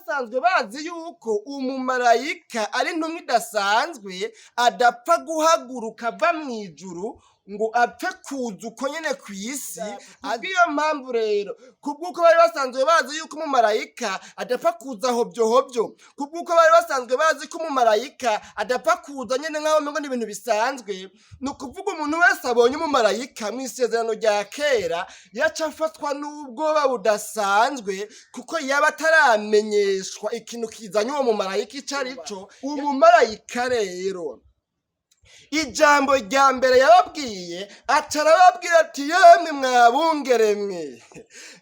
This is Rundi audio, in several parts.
Basanzwe bazi yuko umumarayika ari intumwa idasanzwe, adapfa guhaguruka ava mu ijuru ngo apfe kuza uko nyene kw'isi. Kubw'iyo mpamvu rero, kubw'uko bari basanzwe bazi yuko umumarayika adapfa kuza hobyo hobyo, kubw'uko bari basanzwe bazi ko umumarayika adapfa kuza nyene nk'aho umengo ni ibintu bisanzwe, ni ukuvuga umuntu wese abonye umumarayika mw'isezerano rya kera yaca afatwa n'ubwoba budasanzwe, kuko yaba ataramenyeshwa ikintu kizanye uwo mumarayika ico ari co. Umumarayika rero, ijambo rya mbere yababwiye, atarababwira ati: "Yemwe mwabungere mwe,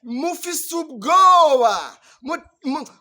mufise ubwoba,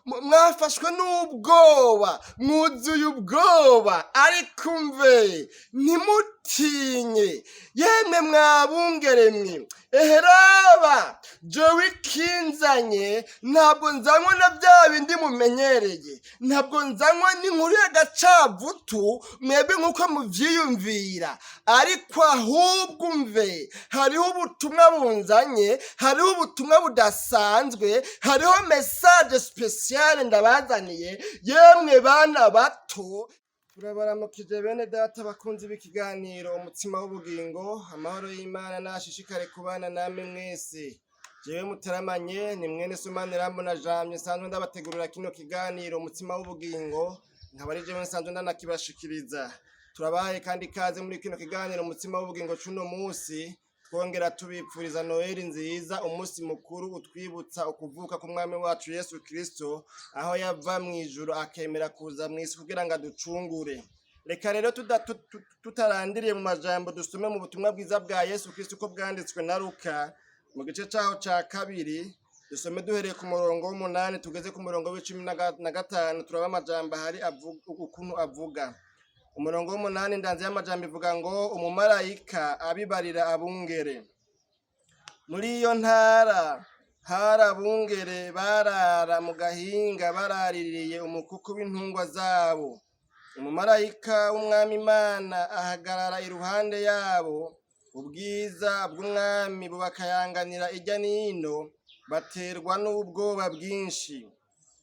mwafashwe n'ubwoba, mwuzuye ubwoba, ariko mve ntimutinye. Yemwe mwabungere mwe, eheraba jewe ikinzanye ntabwo nzanywa na bya bindi mumenyereye, ntabwo nzanywa n'inkuru y'agacavutu mwebwe nk'uko muvyiyumvira, ariko ahubwo umve, hariho ubutumwa bunzanye, hariho ubutumwa budasanzwe, hariho message spéciale ndabazaniye. Yemwe bana bato." Turabaramukije bene data bakunzi b'ikiganiro Umutsima w'Ubugingo. Amahoro y'Imana nashishikare kubana namwe mwese. Jewe muteramanye ni mwene Sumani Rambona Jamye, nsanzwe ndabategurira kino kiganiro Umutsima w'Ubugingo, nkaba ari jewe nsanzwe ndanakibashikiriza. Turabahaye kandi ikaze muri kino kiganiro Umutsima w'Ubugingo c'uno musi, twongera tubipfuriza Noheli nziza, umunsi mukuru utwibutsa ukuvuka k'umwami wacu Yesu Kristo, aho yava mu ijuru akemera kuza mu isi kugira ngo aducungure. Reka rero tutarandiriye mu majambo, dusome mu butumwa bwiza bwa Yesu Kristo uko bwanditswe na Luka, mu gice caho ca kabiri, dusome duhereye ku murongo w'8 tugeze ku murongo w'15. Turaba amajambo ahari ukuntu avuga. Umurongo w'8, indanzi y'amajambo ivuga ngo: "Umumarayika abibarira abungere. Muri iyo ntara hari abungere barara mu gahinga, baraririye umukuku w'intungwa zabo. Umumarayika w'Umwami Imana ahagarara iruhande yabo, ubwiza bw'Umwami bubakayanganira irya nino, baterwa n'ubwoba bwinshi.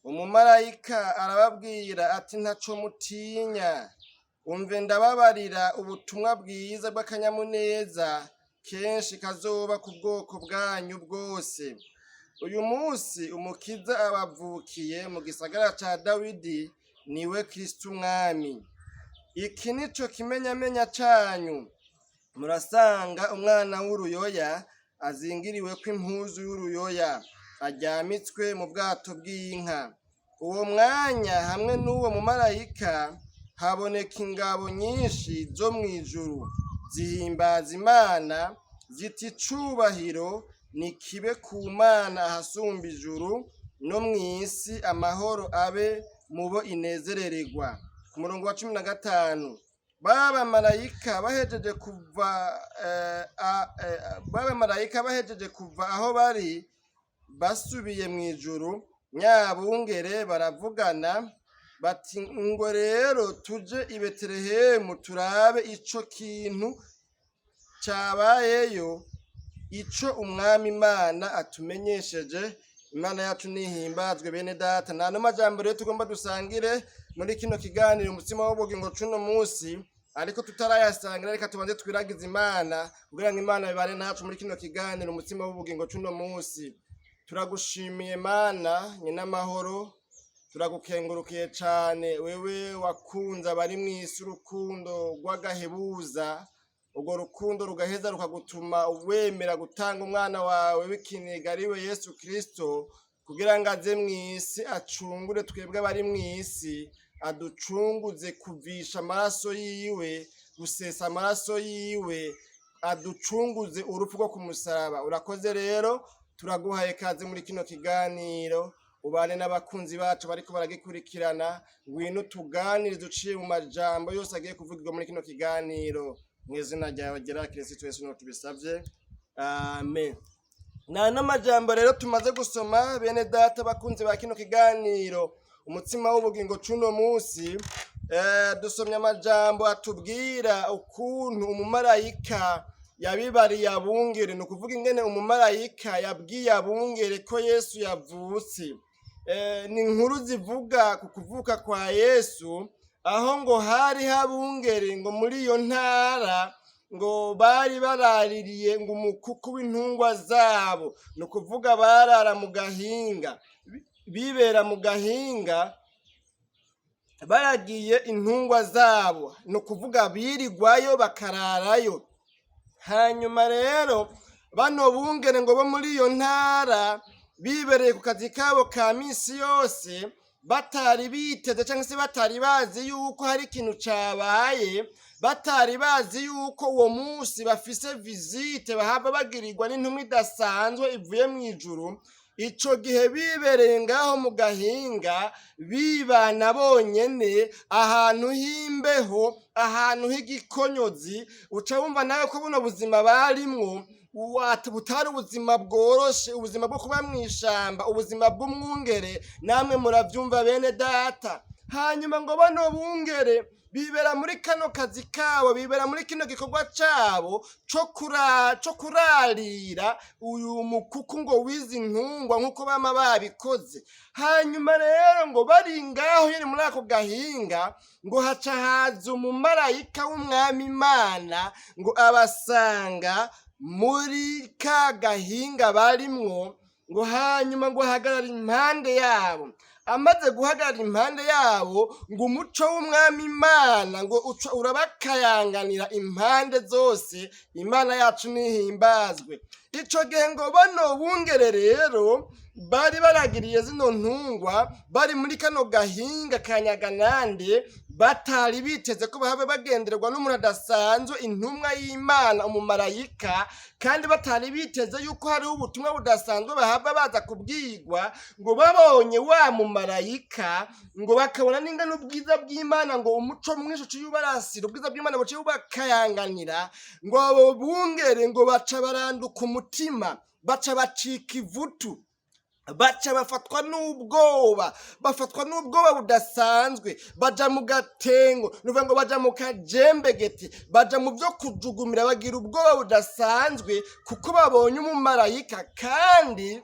Umumarayika arababwira ati: 'Ntaco mutinya. Umve, ndababarira ubutumwa bwiza bw'akanyamuneza kenshi kazoba ku bwoko bwanyu bwose. Uyu munsi Umukiza abavukiye mu gisagara ca Dawidi, niwe Kristo Umwami. Iki nico kimenyamenya canyu: murasanga umwana w'uruyoya azingiriweko impuzu y'uruyoya, aryamitswe mu bwato bw'inka.' Uwo mwanya hamwe n'uwo mumarayika haboneka ingabo nyinshi zo mw'ijuru, zihimbaza Imana ziti: 'Icubahiro nikibe ku Mana ahasumba ijuru, no mw'isi amahoro abe mubo inezerererwa.' Ku murongo wa 15, baba marayika bahejeje kuva aho bari basubiye mw'ijuru, nyabungere baravugana bati: 'Ngo rero tuje i Betelehemu turabe ico kintu cabayeyo, ico Umwami Imana atumenyesheje.' Imana yacu nihimbazwe. Bene data, nta no majambo rero tugomba dusangire muri kino kiganiro Umutsima w'Ubugingo c'uno musi, ariko tutarayasangira, reka tubanze twiragize Imana kugira ngo Imana bibane nacu muri kino kiganiro Umutsima w'Ubugingo c'uno musi. Turagushimiye Mana nyina amahoro, turagukengurukiye cane wewe wakunze abari mw'isi urukundo rw'agahebuza, urwo rukundo rugaheza rukagutuma wemera gutanga umwana wawe w'ikiniga, ariwe Yesu Kristo, kugira ngo aze mw'isi acungure twebwe abari mw'isi, aducunguze kuvisha amaraso yiwe, gusesa amaraso yiwe, aducunguze urupfu rwo kumusaraba. Urakoze rero, turaguhaye kaze muri kino kiganiro, ubane n'abakunzi bacu bariko baragikurikirana. Ngwino tuganirize uciye mu majambo yose agiye kuvugirwa muri kino kiganiro. Mu izina ryawe ryera Kristo Yesu niho tubisavye, amen. Nta n'amajambo rero tumaze gusoma, bene data bakunzi ba kino kiganiro Umutsima w'Ubugingo c'uno musi, dusomye amajambo atubwira ukuntu umumarayika yabibariye abungere, ni ukuvuga ingene umumarayika yabwiye abungere ko Yesu yavutse. Ni inkuru zivuga ku kuvuka kwa Yesu, aho ngo hari habungere ngo muri iyo ntara ngo bari baraririye ngo umukuku w'intungwa zabo, ni ukuvuga barara mu gahinga, bibera mu gahinga baragiye intungwa zabo, ni ukuvuga birigwayo bakararayo. Hanyuma rero bano bungere ngo bo muri iyo ntara bibereye ku kazi kabo ka misi yose, batari biteze cyangwa se batari bazi yuko hari ikintu cabaye, batari bazi yuko uwo munsi bafise visite bahava bagirirwa n'intumwa idasanzwe ivuye mu ijuru. Ico gihe bibereye ngaho mu gahinga, bibana bonyene ahantu h'imbeho, ahantu h'igikonyozi. Uca wumva nawe ko buno buzima barimwo butari ubuzima bworoshe, ubuzima bwo kuba mw'ishamba, ubuzima bw'umwungere, namwe muravyumva bene data. Hanyuma ngo bano bungere bibera muri kano kazi kabo, bibera muri kino gikorwa cabo co kurarira uyu mukuku ngo wizi ntungwa nk'uko bama babikoze. Hanyuma rero ngo bari ngaho nyene muri ako gahinga, ngo haca haza umumarayika w'umwami Imana, ngo abasanga muri ka gahinga barimwo, ngo hanyuma ngo ahagarara impande yabo. Amaze guhagarara impande yabo, ngo umuco w'umwami Imana ngo uca urabakayanganira impande zose. Imana yacu nihimbazwe. Ico gihe ngo bano bungere rero bari baragiriye zino ntungwa, bari muri kano gahinga ka Nyaganande, batari biteze ko bahave bagendererwa n'umuntu adasanzwe, intumwa y'Imana, umumarayika, kandi batari biteze yuko hariho ubutumwa budasanzwe bahava baza kubwirwa. Ngo babonye wa mumarayika, ngo bakabona n'ingano ubwiza bw'Imana, ngo umuco mwinshi uciye ubarasira, ubwiza bw'Imana buciye bubakayanganira, ngo abo bungere ngo baca baranduka umutima, baca bacika ivutu, baca bafatwa n'ubwoba, bafatwa n'ubwoba budasanzwe, baja mu gatengo, nuvuga ngo baja mu kajembegete, baja mu byo kujugumira, bagira ubwoba budasanzwe kuko babonye umumarayika. Kandi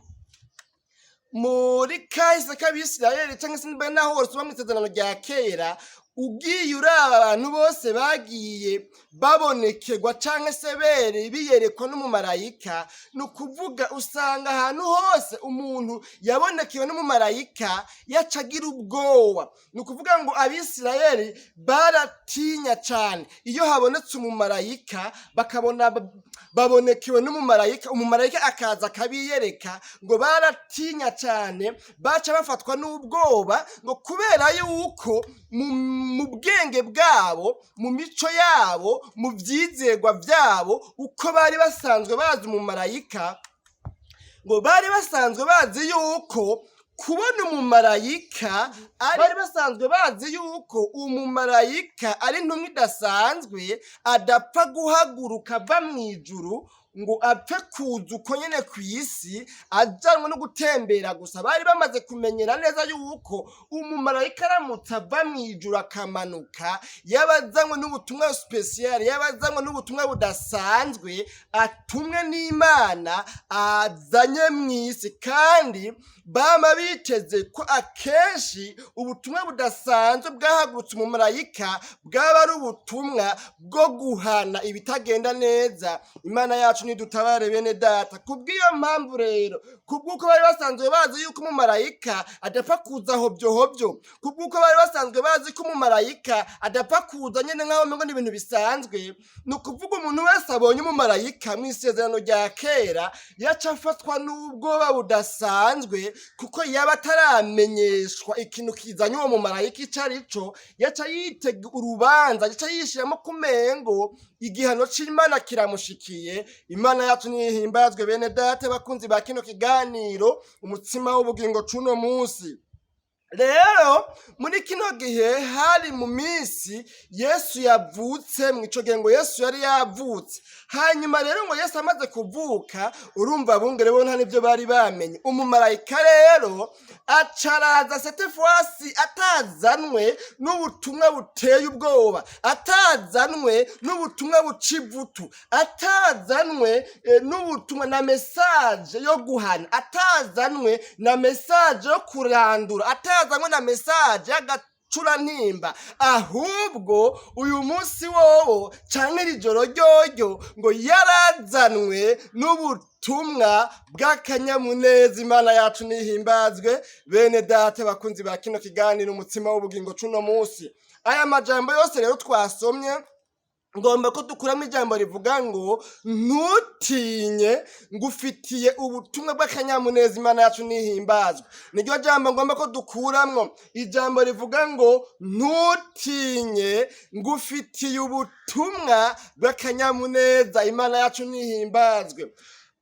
muri kahise k'Abisirayeli, cyangwa se niba naho wose uba mu isezerano rya kera, ugiye uraba abantu bose bagiye babonekerwa cyangwa se bere biyerekwa n'umumarayika, ni ukuvuga usanga ahantu hose umuntu yabonekewe n'umumarayika yaca agira ubwoba. Ni ukuvuga ngo Abisirayeli baratinya cyane iyo habonetse umumarayika, bakabona babonekewe n'umumarayika, umumarayika akaza akabiyereka, ngo baratinya cyane, baca bafatwa n'ubwoba, ngo kubera yuko mu bwenge bwabo, mu mico yabo, mu byizerwa byabo, uko bari basanzwe bazi umumarayika, ngo bari basanzwe bazi yuko kubona umumarayika ari, bari basanzwe bazi yuko umumarayika ari intumwa idasanzwe, adapfa guhaguruka ava mu ijuru ngo apfe kuza uko nyene ku isi ajanwe no gutembera gusa. Bari bamaze kumenyera neza yuko umumarayika aramutse ava mu ijuru akamanuka, yaba azanywe n'ubutumwa spécial, yaba azanywe n'ubutumwa budasanzwe atumwe n'Imana azanye mu isi. Kandi bama biteze ko akenshi ubutumwa budasanzwe bwahagurutse umumarayika bwaba ari ubutumwa bwo guhana ibitagenda neza. Imana yacu nidutabare bene data. Kubw'iyo mpamvu rero, kubw'uko bari basanzwe bazi yuko umumarayika adapfa kuza hobyo hobyo, kubw'uko bari basanzwe bazi ko umumarayika adapfa kuza nyene nk'aho umengo ni ibintu bisanzwe, ni ukuvuga umuntu wese abonye umumarayika mu isezerano rya kera yaca afatwa n'ubwoba budasanzwe, kuko yaba ataramenyeshwa ikintu kizanye uwo mumarayika ico ari co, yaca yitega urubanza, yaca yishiramo kumengo igihano c'Imana kiramushikiye. Imana yacu nihimbazwe bene data bakunzi ba kino kiganiro umutsima w'ubugingo c'uno munsi. Rero muri kino gihe hari mu minsi Yesu yavutse, mu ico gihe ngo Yesu yari yavutse. Hanyuma rero ngo Yesu amaze kuvuka, urumva abungere bo nta nivyo bari bamenye. Umumarayika rero acaraza, cette fois-ci atazanwe n'ubutumwa buteye ubwoba, atazanwe n'ubutumwa buca ivutu, atazanwe n'ubutumwa na message yo guhana, atazanwe na message yo kurandura, atazanwe na message y'agacurantimba. Ahubwo uyu munsi wowo canke iri joro ryoryo ngo yarazanwe n'ubutumwa bw'akanyamuneza. Imana yacu nihimbazwe. Bene data bakunzi ba kino kiganiro Umutsima w'Ubugingo cuno munsi, aya majambo yose rero twasomye, ngomba ko dukuramo ijambo rivuga ngo ntutinye, ngufitiye ubutumwa bw'akanyamuneza. Imana yacu nihimbazwe. Niryo jambo ngomba ko dukuramwo, ijambo rivuga ngo ntutinye, ngufitiye ubutumwa bw'akanyamuneza. Imana yacu nihimbazwe.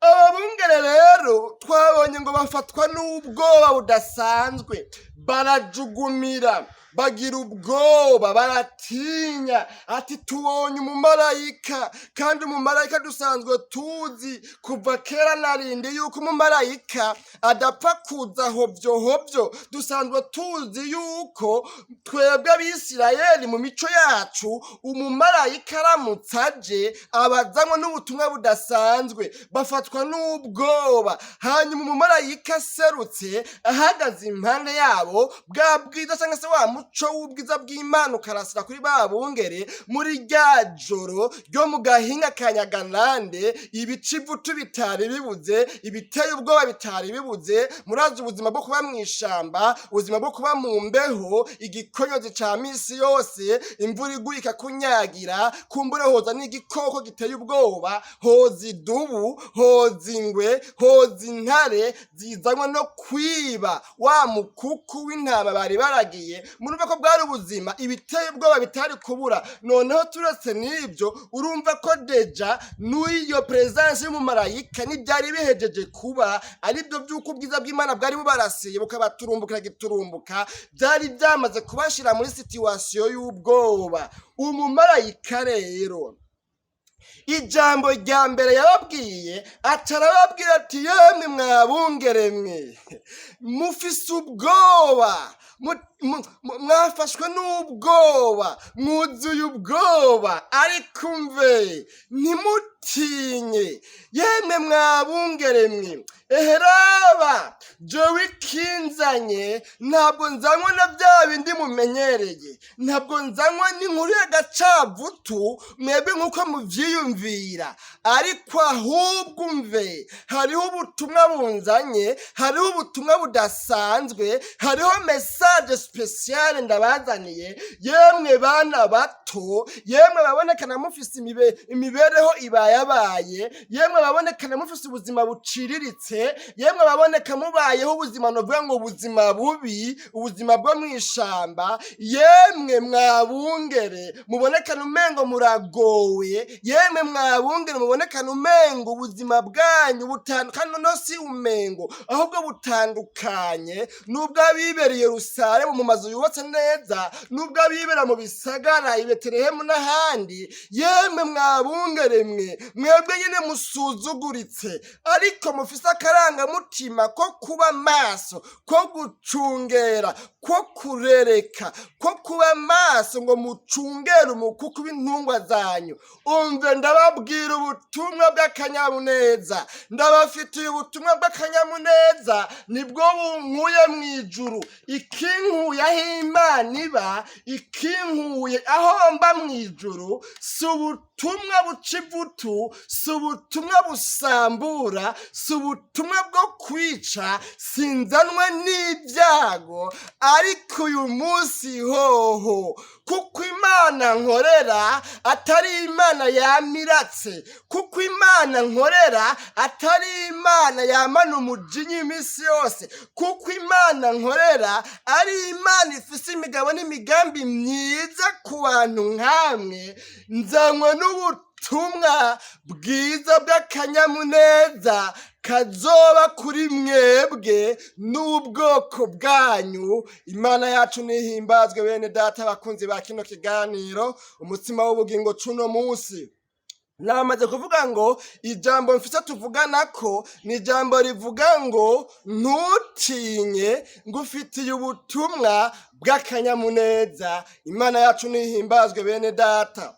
Abungere rero twabonye ngo bafatwa n'ubwoba budasanzwe, barajugumira, bagira ubwoba, baratinya, ati tubonye umumarayika, kandi umumarayika dusanzwe tuzi kuva kera narindi yuko umumarayika adapfa kuza hovyo hovyo. Dusanzwe tuzi yuko twebwe Abisirayeli mu mico yacu, umumarayika aramutse aje abazanywe n'ubutumwa budasanzwe. Bafatwa n'ubwoba. Hanyuma umumarayika aserutse ahagaze impande yabo, bwa bwiza cyangwa se wa muco w'ubwiza bw'Imana ukarasira kuri ba bungere muri rya joro ryo mu gahinga ka Nyaganande. Ibicivutu bitari bibuze, ibiteye ubwoba bitari bibuze. Murazi ubuzima bwo kuba mu ishamba, ubuzima bwo kuba mu mbeho, igikonyozi ca misi yose, imvura iguye ikakunyagira, kumbure hoza n'igikoko giteye ubwoba, hoza idubu, hoza ingwe, hoza intare zizanywe no kwiba wa mukuku w'intama bari baragiye. Murumva ko bwari ubuzima, ibiteye ubwoba bitari kubura. Noneho turetse n'ibyo, urumva ko déjà n'iyo présence y'umumarayika n'ibyari bihejeje kuba, aribyo by'uko ubwiza bw'Imana bwari bubarasiye bukabaturumbukira giturumbuka, byari byamaze kubashira muri situation y'ubwoba. Umumarayika rero ijambo rya mbere yababwiye, atarababwira ati yemwe mwabungere mwe mufise ubwoba, mwafashwe n'ubwoba, mwuzuye ubwoba, ariko umve, ntimutinye, yemwe mwabungere mwe. Eheraba jewe ikinzanye, ntabwo nzanywe na bya bindi mumenyereye, ntabwo nzanywe n'inkuru y'agacavutu mwebwe nk'uko muvyiyumvira, ariko ahubwo umve, hariho ubutumwa bunzanye, hariho ubutumwa budasanzwe, hariho message spéciale ndabazaniye. Yemwe bana bato, yemwe babonekana mufise imibereho ibayabaye, yemwe babonekana mufise ubuzima buciriritse, yemwe baboneka mubayeho ubuzima novuga ngo ubuzima bubi, ubuzima bwo mw'ishamba, yemwe mwabungere mubonekana umengo muragowe, yemwe mwabungere mubonekana umengo ubuzima bwanyu butandukanye, no si umengo ahubwo butandukanye n'ubwo abibereye Yerusalemu mu mazu yubatse neza, n'ubwo abibera mu bisagara i Betelehemu n'ahandi. Yemwe mwabungere mwe, mwebwe nyine musuzuguritse, ariko mufise akarangamutima ko kuba maso, ko gucungera, ko kurereka, ko kuba maso ngo mucungere umukuku w'intungwa zanyu, umve, ndababwira ubutumwa bw'akanyamuneza. Ndabafitiye ubutumwa bw'akanyamuneza, nibwo bunkuye mu ijuru. Ikinkuye aho Imana iba, ikinkuye aho mba mu ijuru, si ubutumwa buca ivutu, si ubutumwa busambura, si ubutumwa bwo kwica, sinzanwe n'ibyago. Ariko uyu munsi hoho, kuko Imana nkorera atari Imana yamiratse, kuko Imana nkorera atari Imana yamana umujinya iminsi yose, kuko Imana nkorera ari Imana ifise imigabo n'imigambi myiza ku bantu nkamwe, nzanywe n'ubutumwa. ubutumwa bwiza bw'akanyamuneza kazoba kuri mwebwe n'ubwoko bwanyu. Imana yacu nihimbazwe. Bene data, bakunzi ba kino kiganiro Umutsima w'Ubugingo cuno munsi, namaze kuvuga ngo ijambo mfise tuvugana ko ni ijambo rivuga ngo ntutinye, ngufitiye ubutumwa bw'akanyamuneza. Imana yacu nihimbazwe. Bene data,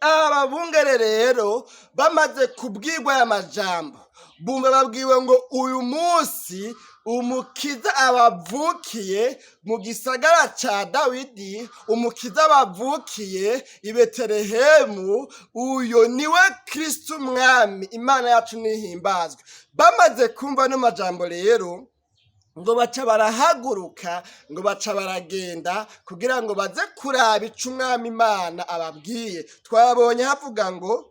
aba bungere rero bamaze kubwirwa aya majambo, bumva babwiwe ngo uyu munsi umukiza abavukiye mu gisagara ca Dawidi, umukiza abavukiye i Betelehemu, uyo niwe Kristo Umwami. Imana yacu nihimbazwe. Bamaze kumva ano majambo rero, ngo baca barahaguruka, ngo baca baragenda kugira ngo baze kuraba ico Umwami Imana ababwiye. Twabonye havuga ngo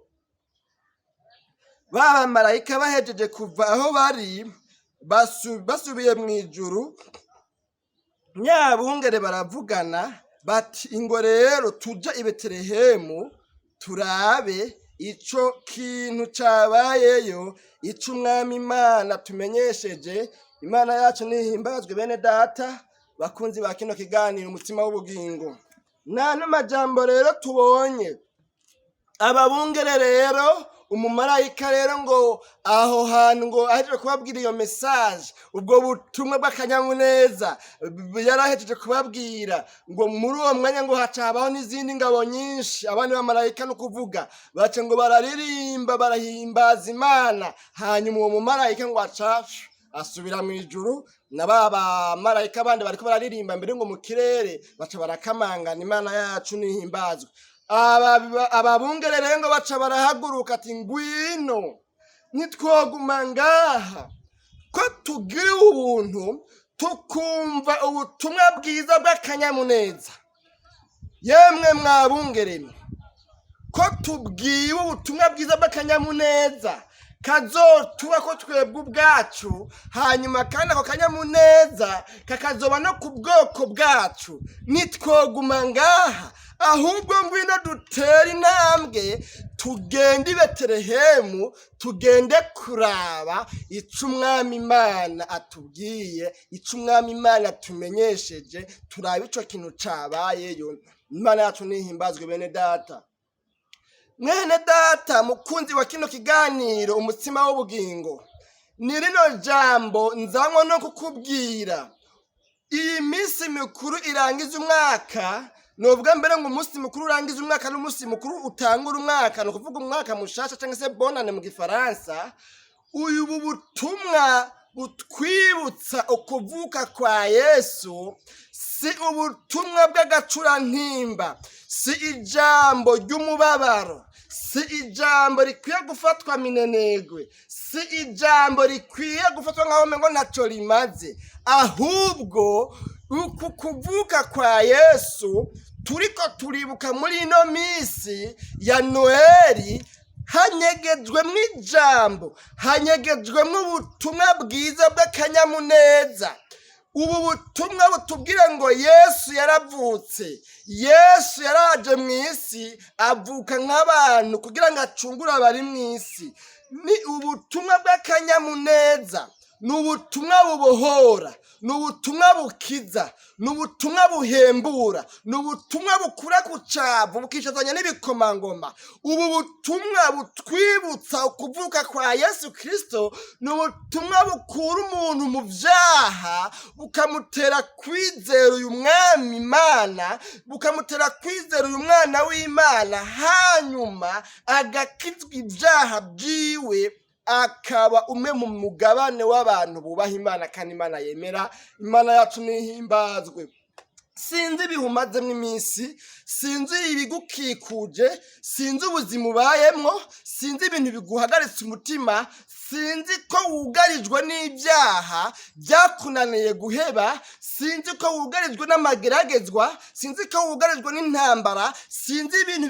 ba bamarayika bahejeje kuva aho bari, basubiye mu ijuru, nyabungere baravugana bati: "Ingo rero tuje i Betelehemu turabe ico kintu cabayeyo, ico Umwami Imana tumenyesheje." Imana yacu nihimbazwe. Bene data, bakunzi ba kino kiganiro Umutsima w'Ubugingo, nta n'amajambo rero tubonye ababungere rero, umumarayika rero ngo aho hantu ngo ahejeje kubabwira iyo message, ubwo butumwa bw'akanyamuneza yarahejeje kubabwira, ngo muri uwo mwanya ngo haca habaho n'izindi ngabo nyinshi, abandi bamarayika no kuvuga, baca ngo bararirimba, barahimbaza Imana. Hanyuma uwo mumarayika ngo aca asubira mu ijuru, na ba bamarayika bandi bariko bararirimba mbere ngo mu kirere baca barakamangana. Imana yacu nihimbazwe. Ababungere rero ngo baca barahaguruka ati: "Ngwino, ntitwoguma ngaha ko tugiriwe ubuntu tukumva ubutumwa bwiza bw'akanyamuneza. Yemwe mwabungeremwe, ko tubwiwe ubutumwa bwiza bw'akanyamuneza kazotuba ko twebwe ubwacu, hanyuma kandi ako kanyamuneza kakazoba no ku bwoko bwacu, nitwoguma ngaha, ahubwo ngwino dutere intambwe tugende i Betelehemu, tugende kuraba ico Umwami Imana atubwiye, ico Umwami Imana atumenyesheje, turabe ico kintu cabayeyo." Imana yacu nihimbazwe. Bene data, mwene data mukunzi wa kino kiganiro Umutsima w'Ubugingo, ni rino jambo nzanywa no kukubwira. Iyi minsi mikuru irangiza umwaka, novuga mbere ngo umunsi mukuru urangiza umwaka n'umunsi mukuru utangura umwaka, ni ukuvuga umwaka mushasha cyangwa se bonane mu gifaransa, uyu butumwa butwibutsa ukuvuka kwa Yesu si ubutumwa bw'agacurantimba, si ijambo ry'umubabaro, si ijambo rikwiye gufatwa minenegwe, si ijambo rikwiye gufatwa nk'aho umengo ntaco rimaze. Ahubwo uku kuvuka kwa Yesu turiko turibuka muri ino minsi ya Noheli hanyegejwemwo ijambo, hanyegejwemwo ubutumwa bwiza bw'akanyamuneza. Ubu butumwa butubwira ngo Yesu yaravutse, Yesu yaraje mu isi, avuka nk'abantu kugira ngo acungure abari mu isi, ni ubutumwa bw'akanyamuneza, ni ubutumwa bubohora, ni ubutumwa bukiza, ni ubutumwa buhembura, ni ubutumwa bukura ku cavu bukicazanya n'ibikomangoma. Ubu butumwa butwibutsa ukuvuka kwa Yesu Kristo ni ubutumwa bukura umuntu mu vyaha, bukamutera kwizera uyu Mwami Imana, bukamutera kwizera uyu Mwana w'Imana, hanyuma agakizwa ibyaha byiwe, akaba umwe mu mugabane w'abantu bubaha Imana kandi Imana yemera. Imana yacu nihimbazwe. Sinzi ibihe umazemwo iminsi, sinzi ibigukikuje, sinzi ubuzima ubayemwo, sinzi ibintu biguhagaritse umutima, sinzi ko wugarijwe n'ibyaha byakunaniye guheba, sinzi ko wugarijwe n'amageragezwa, sinzi ko wugarijwe n'intambara, sinzi ibintu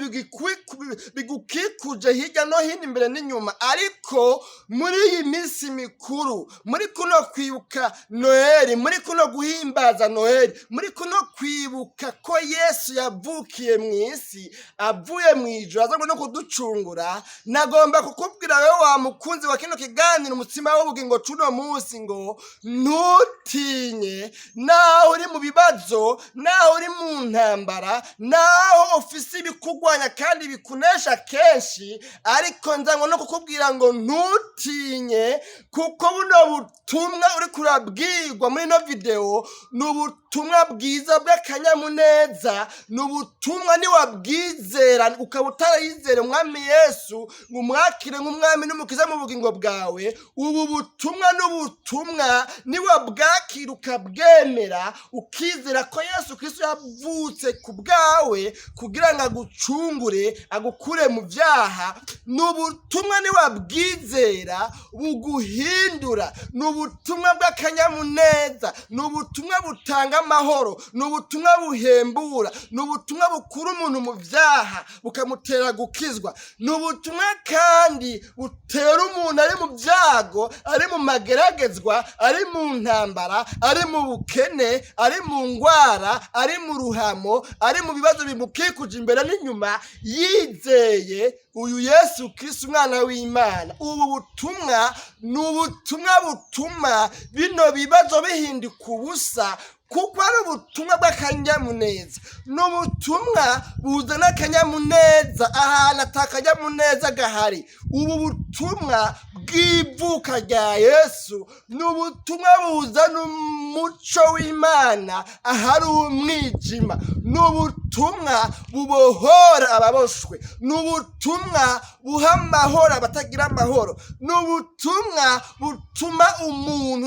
bigukikuje hirya no hino, imbere n'inyuma. Ariko muri iyi minsi mikuru, muri kuno kwibuka Noheli, muri kuno guhimbaza Noheli, muri kuno kwibuka ko Yesu yavukiye mu isi avuye mu ijuru azanywe no kuducungura, nagomba kukubwira wowe wa mukunzi wa kino kiganiro Umutsima w'Ubugingo cuno munsi ngo ntutinye. Naho uri mu bibazo, naho uri mu ntambara, naho ufise ibikugwanya kandi bikunesha kenshi, ariko nzanywe no kukubwira ngo ntutinye, kuko buno butumwa uriko urabwirwa muri ino video ni ubutumwa bwiza bw'akanyamuneza. Ni ubutumwa niwabwizera, ukaba utarayizera Umwami Yesu ngo umwakire nk'Umwami n'Umukiza mu bugingo bwawe, ubu butumwa n'ubutumwa niwabwakira, ukabwemera, ukizera ko Yesu Kristo yavutse ku bwawe kugira ngo agucungure, agukure mu byaha, ni ubutumwa niwabwizera buguhindura. Ni ubutumwa bw'akanyamuneza, ni ubutumwa butanga amahoro, ni ubutumwa buhembura, ni ubutumwa bukura umuntu mu byaha bukamutera gukizwa, ni ubutumwa kandi butera umuntu ari mu byago, ari mu mageragezwa, ari mu ntambara, ari mu bukene, ari mu ngwara, ari mu ruhamo, ari mu bibazo bimukikuje imbere n'inyuma, yizeye uyu Yesu Kristo Umwana w'Imana. Ubu butumwa ni ubutumwa butuma bino bibazo bihinduka ubusa, kuko ari ubutumwa bw'akanyamuneza. Ni ubutumwa buzana akanyamuneza ahantu atakanyamuneza gahari. Ubu butumwa bw'ivuka rya Yesu ni ubutumwa buzana umuco w'Imana ahari umwijima, ni ubutumwa bubohora ababoshwe, ni ubutumwa buha amahoro abatagira amahoro, ni ubutumwa butuma umuntu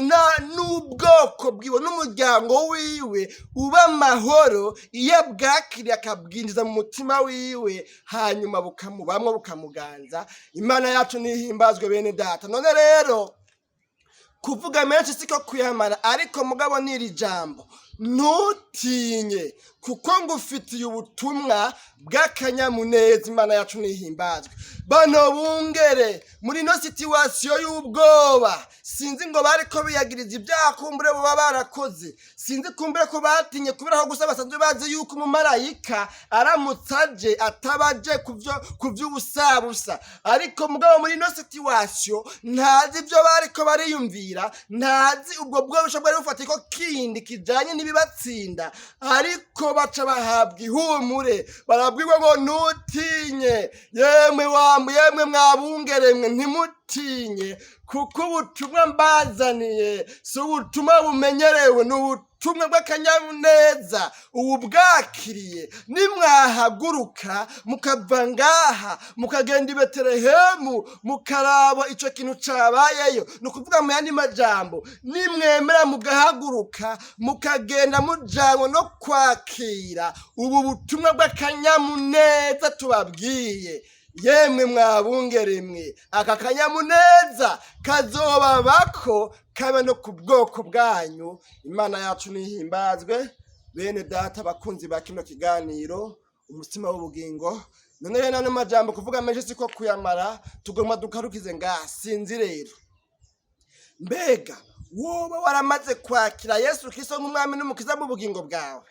n'ubwoko bwiwe n'umuryango wiwe uba amahoro iyo abwakiriye, akabwinjiza mu mutima wiwe, hanyuma bukamubamwo, bukamuganza. Imana yacu nihimbazwe, bene Data. None rero kuvuga menshi siko kuyamara, ariko mugabo n'iri jambo: ntutinye, kuko ngufitiye ubutumwa bw'akanyamuneza. Imana yacu nihimbazwe. Bano bungere muri ino situation y'ubwoba, sinzi ngo bariko biyagiriza ibyaha kumbure baba barakoze, sinzi kumbure ko batinye kubera ko gusa basanzwe bazi yuko umumarayika aramutse aje ataba aje ku vy'ubusabusa. Ariko mugabo muri ino situation ntazi ibyo bariko bariyumvira, ntazi ubwo bwobisha bwari bufatiye ko kindi kijanye n'ibibatsinda, ariko baca bahabwa ihumure, barabwirwa ngo ntutinye, yemwe wa yemwe mwabungeremwe, ntimutinye, kuko ubutumwa mbazaniye si ubutumwa bumenyerewe, ni ubutumwa bw'akanyamuneza. Ubu bwakiriye, nimwahaguruka mukava ngaha mukagenda i Betelehemu, mukaraba ico kintu cabayeyo, ni ukuvuga mu yandi majambo, nimwemera mugahaguruka mukagenda mujanywe no kwakira ubu butumwa bw'akanyamuneza tubabwiye, yemwe mwabungeremwe, aka kanyamuneza kazobabako, kabe no ku bwoko bwanyu. Imana yacu nihimbazwe. Bene Data, bakunzi ba kino kiganiro Umutsima w'Ubugingo, none rero nano majambo kuvuga menshi siko kuyamara, tugomba dukarukize ngaha. Sinzi rero, mbega woba waramaze kwakira Yesu Kristo nk'Umwami n'Umukiza mu bugingo bwawe?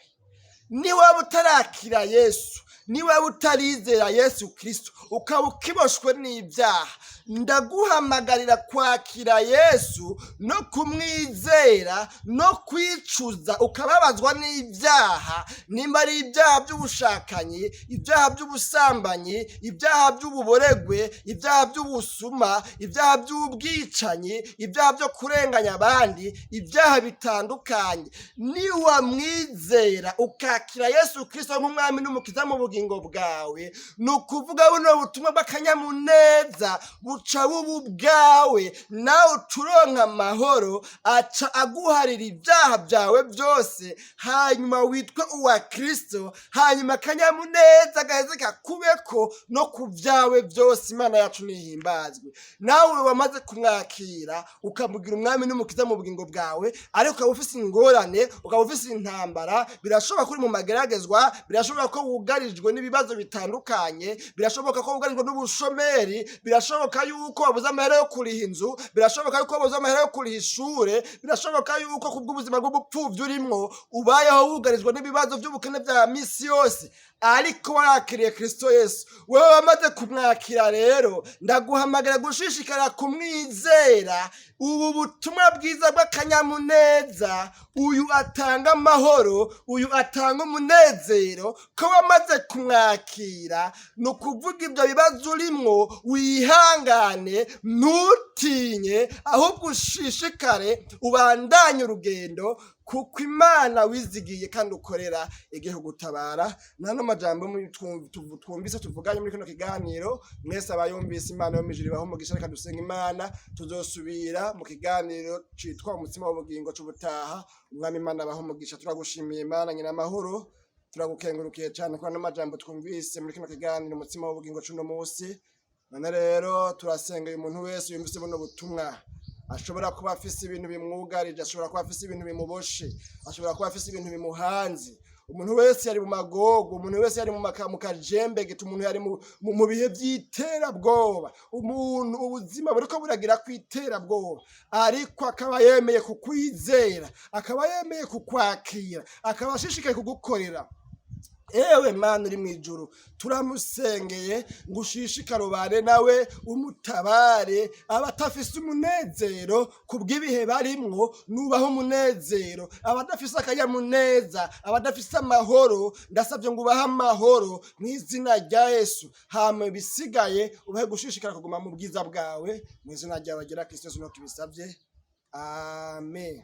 Niwaba utarakira Yesu, niwaba utarizera Yesu Kristo, ukaba ukiboshwe n'ibyaha, ndaguhamagarira kwakira Yesu no kumwizera no kwicuza, ukababazwa n'ibyaha, nimba ari ibyaha by'ubushakanyi, ibyaha by'ubusambanyi, ibyaha by'ububoregwe, ibyaha by'ubusuma, ibyaha by'ubwicanyi, ibyaha byo kurenganya abandi, ibyaha bitandukanye. Niwamwizera, ukakira Yesu Kristo nk'Umwami n'Umukiza mu bugingo bwawe, ni ukuvuga buno butumwa bw'akanyamuneza buca buba ubwawe, nawe uturonka amahoro, aca aguharira ibyaha byawe byose, hanyuma witwe uwa Kristo, hanyuma akanyamuneza gaheze kakubeko no ku byawe byose. Imana yacu nihimbazwe. Nawe wamaze kumwakira, ukamugira Umwami n'Umukiza mu bugingo bwawe, ariko ukaba ufise ingorane, ukaba ufise intambara, birashoboka ko uri mu mageragezwa, birashoboka ko wugarijwe n'ibibazo bitandukanye, birashoboka ko wugarijwe n'ubushomeri, birashoboka yuko wabuze amahera yo kuriha inzu, birashoboka yuko wabuze amahera yo kuriha ishure, birashoboka yuko kubw'ubuzima bw'ubupfuvyi urimwo ubayeho wugarijwe n'ibibazo by'ubukene bya misi yose, ariko warakiriye Kristo Yesu. Wewe wamaze kumwakira rero, ndaguhamagara gushishikara kumwizera. Ubu butumwa bwiza bw'akanyamuneza, uyu atanga amahoro, uyu atanga umunezero, ko wamaze kumwakira, ni ukuvuga ibyo bibazo urimwo wihangane, ntutinye, ahubwo ushishikare ubandanye urugendo, kuko Imana wizigiye kandi ukorera igihe gutabara. Nano majambo twumvise tuvuganye muri kino kiganiro, mwese abayumvise, Imana yo mw'ijuru ibahe umugisha. Reka dusenga Imana. Tuzosubira mu kiganiro citwa Umutsima w'Ubugingo c'ubutaha. Umwami Imana abahe umugisha. Turagushimiye Imana nyina amahoro, turagukengurukiye cyane ko ano majambo twumvise muri kino kiganiro Umutsima w'Ubugingo c'uno munsi. None rero turasengeye umuntu wese yumvise buno butumwa, ashobora kuba afise ibintu bimwugarije, ashobora kuba afise ibintu bimuboshe, ashobora kuba afise ibintu bimuhanze. Umuntu wese yari mu magogo, umuntu wese yari mu kajembegete, umuntu yari mu bihe by'iterabwoba, umuntu ubuzima buriko buragira ku iterabwoba, ariko akaba yemeye kukwizera, akaba yemeye kukwakira, akaba ashishikaye kugukorera. Ewe Mana uri mu ijuru, turamusengeye ngo ushishikare ubane nawe, umutabare. Abatafise umunezero kubw'ibihe barimwo, nubaho umunezero. Abadafise akanyamuneza, abadafise amahoro, ndasabye ngo ubahe amahoro mu izina rya Yesu. Hama ibisigaye ubahe gushishikara kuguma mu bwiza bwawe. Mu izina ryawe ryera Kristo Yesu niho tubisabye, amen.